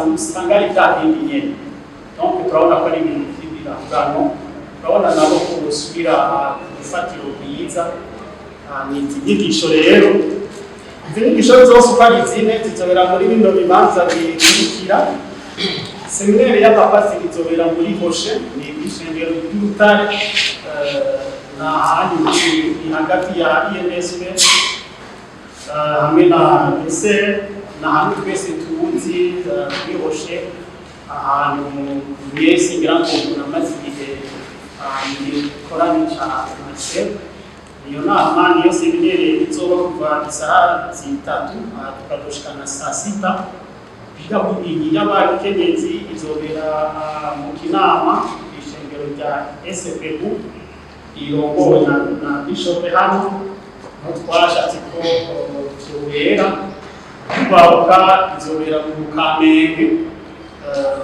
Usanga ari bya bindi nyene. Donc turabona ko ari ibintu vy'ibirahurano, turabona nabo ko bosubira ku rufatiro rwiza. Ni izi nyigisho rero, izi nyigisho zose uko ari zine zizobera muri bino bibanza bikurikira. Séminaire y'abapasiteri izobera muri Hoshe, ni ishengero ry'Urutare, na ahandi ni hagati ya INSP hamwe na SR, ni ahantu twese tuzi kuri Hoshe, ahantu mwese ngira ngo munamaze igihe mu gikorane ca Marcel. Iyo nama niyo séminaire izoba kuva isaha 3 tukazoshikana saa 6. Iyi y'abakenyezi izobera mu Kinama, ishengero rya SPU irongowe na Bishop hano, aho twashatse ko vyobera. Twabuka izobera mu Kamenge,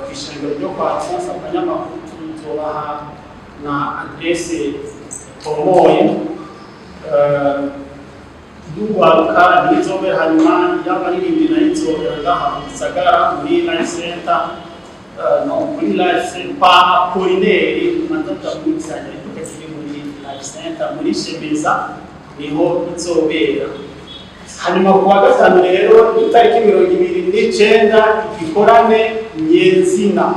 kw'ishengero ryo kwa Alphonse. Abanyamakuru tuzobaha na adresse itomoye. Y'urwaruka niyo izobera. Hanyuma y'abaririmbyi nayo izobera ngaha mu gisagara muri Life Center, no muri Life Center kwa Apolineri Matata, muri gisagara kiri muri Life Center muri Shemeza, niho izobera. Hanyuma ku wa gatanu rero, itariki 29, igikorane nyezina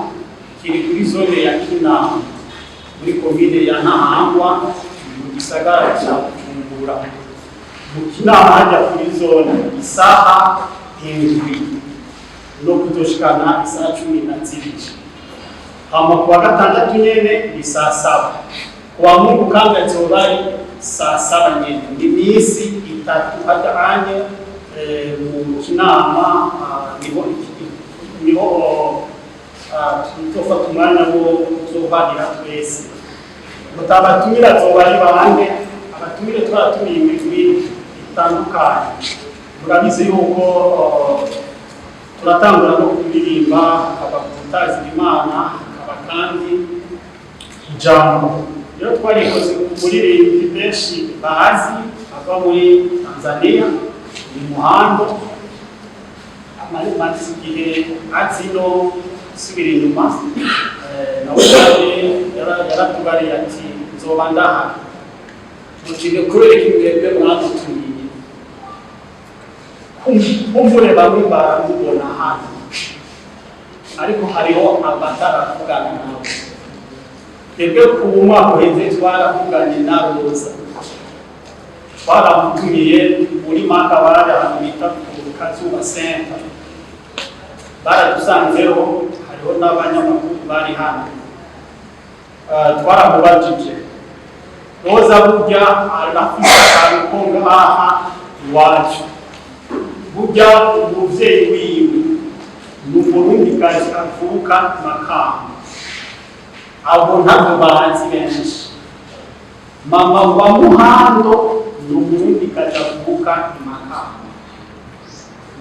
kiri kuri zone ya Kinama, muri komine ya Ntahangwa, mu gisagara ca Bujumbura, mu Kinama hajya kuri zone, isaha 7 no kuzoshikana isaha 12. Hama ku wa gatandatu nyene ni saa 7. Ku wa Mungu kandi azoba ari saa 7 nyene. Ni iminsi 3 hajyanye mu Kinama, niho tuzofata umwanya wo kuzohanira twese. Mutabatumira azoba ari bande? Abatumire twaratumiye imigwi itandukanye. Murabizi yuko turatangura no kuririmba, hakaba gutazira Imana, hakaba kandi ijambo. Rero twarikoze umuririmbyi benshi bazi ava muri Tanzania, ni Muhando. Amaze igihe azi no gusubira inyuma, nawe yaratubariye ati: "Nzoba ndahari." Muti: "Kubera iki mwebwe mwadutumiye?" Kumbure bamwe baramubona hano, ariko hariho abataravugana nawe. Twebwe ku mwaka uheze twaravuganye na Roza, twaramutumiye muri maka, bari ahantu bita ku Kazuba Center, baradusanzeho, hariho n'abanyamakuru bari hano. Twaramubajije Roza, burya arafise akantu ko ngaha iwacu. Burya umuvyeyi wiwe ni Umurundikazi avuka Makamba, abo ntabwo bazi benshi. Mama wa Muhando ni Umurundikazi avuka i Makamba.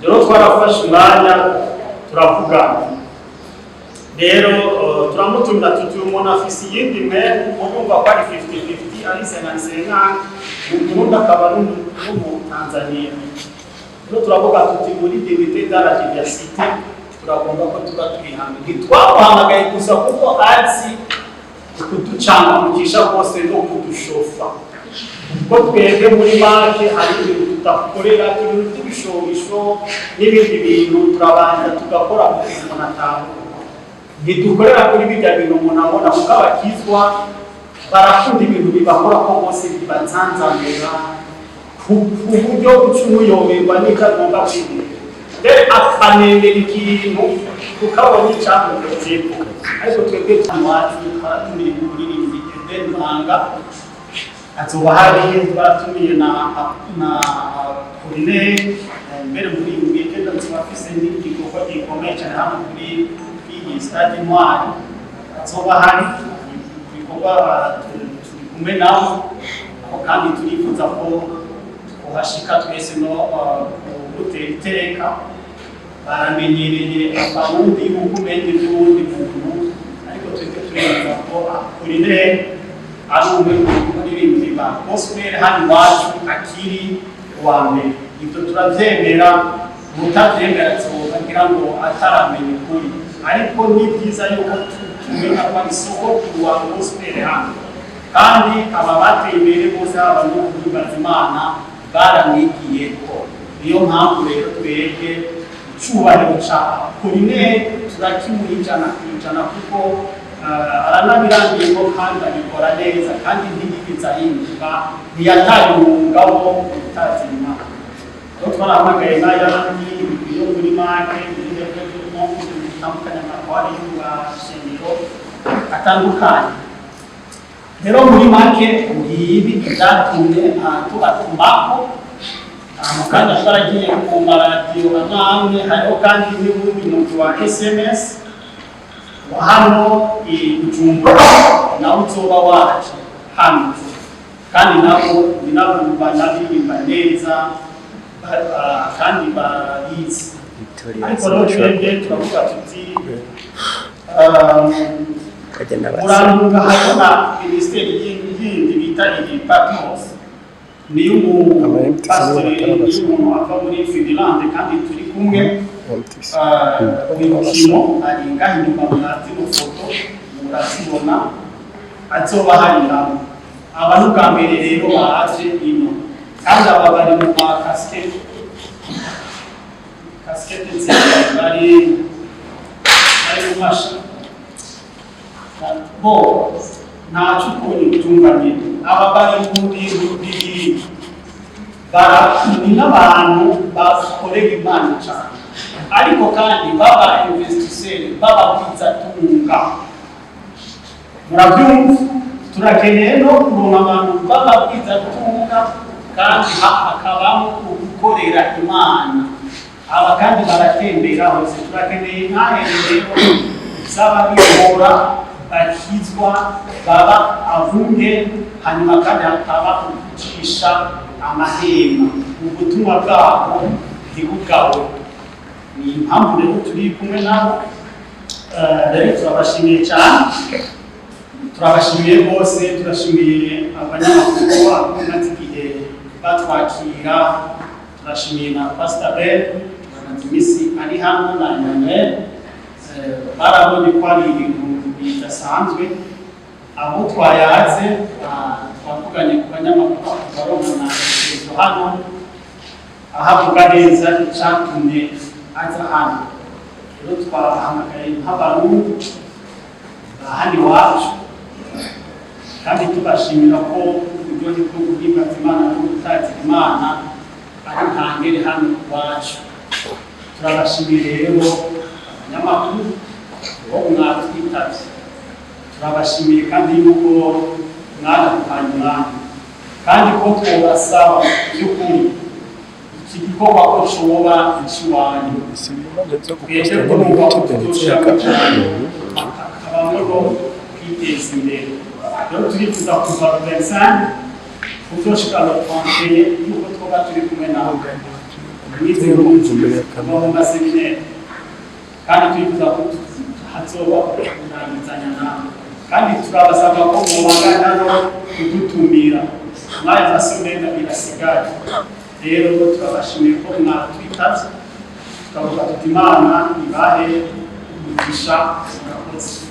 Rero twarafashe umwanya turavugana. Rero turamutumira tuti umuntu afise iyindi mpemu, murumva ko ari 50-50, ari 50-50, mu Burundi akaba n'umu Tanzania. Rero turavuga tuti muri dignité dans la diversité turagomba ko tuba turi hamwe. Ntitwamuhamagaye gusa kuko azi kuducangamukisha rwose no kudushofa, kuko twebwe muri banki hari ibintu tudakorera, ibintu by'ibishobisho n'ibindi bintu. Turabanza tugakora ku bintu umuntu atahura, ntidukorera kuri bijya bintu umuntu abona, kuko abakizwa barakunda ibintu bibakora ko bose bibatsanzanira ku buryo uca umuyoberwa n'icyo agomba kwibwira, mbere akanemera ikintu kuko abonye icyamukozeko. Ariko twebwe iwacu twaratumiye umuririmbyi Eden Banga, azoba hari. Twaratumiye na Apollinaire, mbere muri iyi weekend azoba afise n'igikorwa gikomeye cyane hano kuri iyi stade Intwari, azoba hari ibikorwa. Turi kumwe nabo aho, kandi turifuza ko twahashika twese no gutera iteka. Baramenyereye Abarundi yuko umenya iby'uwundi muntu, ariko twebwe turemeza ko Apollinaire ari umwe mu baririmbyi ba gospel hano iwacu akiri uwa mbere. Ibyo turabyemera, mutabyemera azoba. ngira ngo ataramenya ukuri, ariko ni byiza yuko tumenya ko ari sogokuru wa gospel hano. Kandi aba bateye imbere bose, haba no guhimbaza Imana, baramwigiye ko. Niyo mpamvu rero twebwe icyubahiro ca Apollinaire turakimuha 100%, kuko aranabirangiyemo kandi abikora neza, kandi ntiyigeze ahinduka, ntiyataye umwuga wo gutazira Imana. Rero twarahamagaye n'ayandi yo muri make muri development bitandukanye, amatwari y'amashengero atandukanye. Rero muri make ngibi ibyatumye tubatumako ahantu, kandi twaragiye ku maradiyo amwe amwe. Hariho kandi n'ubundi muntu wa SMS wa hano i Bujumbura nawe uzoba waje hano, kandi nabo ni n'abantu banaririmba neza, kandi babizi. Ariko rero twebwe turavuga tuti murantunga, hariho na minisiteri yindi bita iyi Patmos, niyo umupasitori, niyo umuntu ava muri Finland, kandi turi kumwe Wikimo ari ngaha inyuma mwa zino foto murazibona, azoba hari nabo. Aba ni ubwa mbere rero baje ino, kandi aba bari mu ma casquette nziza, bari mu masha bo ntacyo ukuntu byumva nyine. Aba bari mu bintu bibiri, ni n'abantu bakorera Imana cyane, ariko kandi baba investisseur, b'abagwizatunga. Murabyumva, turakeneye no kuronka abantu b'abagwizatunga kandi hakabamo gukorera Imana. Aba kandi baratembera hose. Turakeneye nkahere rero z'ababikora, bakizwa, baba avunge, hanyuma kandi hakaba gucisha amahema, ubutumwa bwabo ntibugawe. Ni impamvu rero turi kumwe nabo. Rero turabashimiye cyane, turabashimiye rwose. Turashimiye abanyamakuru bamaze igihe batwakira, turashimiye na Pastor Ben bamaze iminsi ari hano na Emmanuel. Barabonye ko ari ibintu bidasanzwe. Abo twayaze, twavuganye ku banyamakuru, baronka na ejo hano ahavuga neza icyatumye aza hano. Rero twabahamagaye nk'Abarundi ba hano iwacu, kandi tubashimira ko uburyohe bwo guhimbaza Imana no gutazira Imana ari ntangere hano iwacu. Turabashimiye rero abanyamakuru bo mwatwitabye, turabashimiye kandi yuko mwaraduhaye umwanya, kandi ko twobasaba by'ukuri iki gikorwa ko coba ikiwanyu. Twebwe kurumva ko tuzoshiramo cyane, hakabamo no kwiteza imbere. Rero turifuza kuva le 25 kuzoshika le 31 yuko twoba turi kumwe nawe mwize kuva mu maseminaire, kandi turifuza ko hazoba kurangizanya nawe, kandi turabasaba ko mubagana no kudutumira mwaya masomero birasigaye. Rero turabashimiye ko mwatwitabye, tukavuga tuti Imana ibahe umugisha. Murakoze.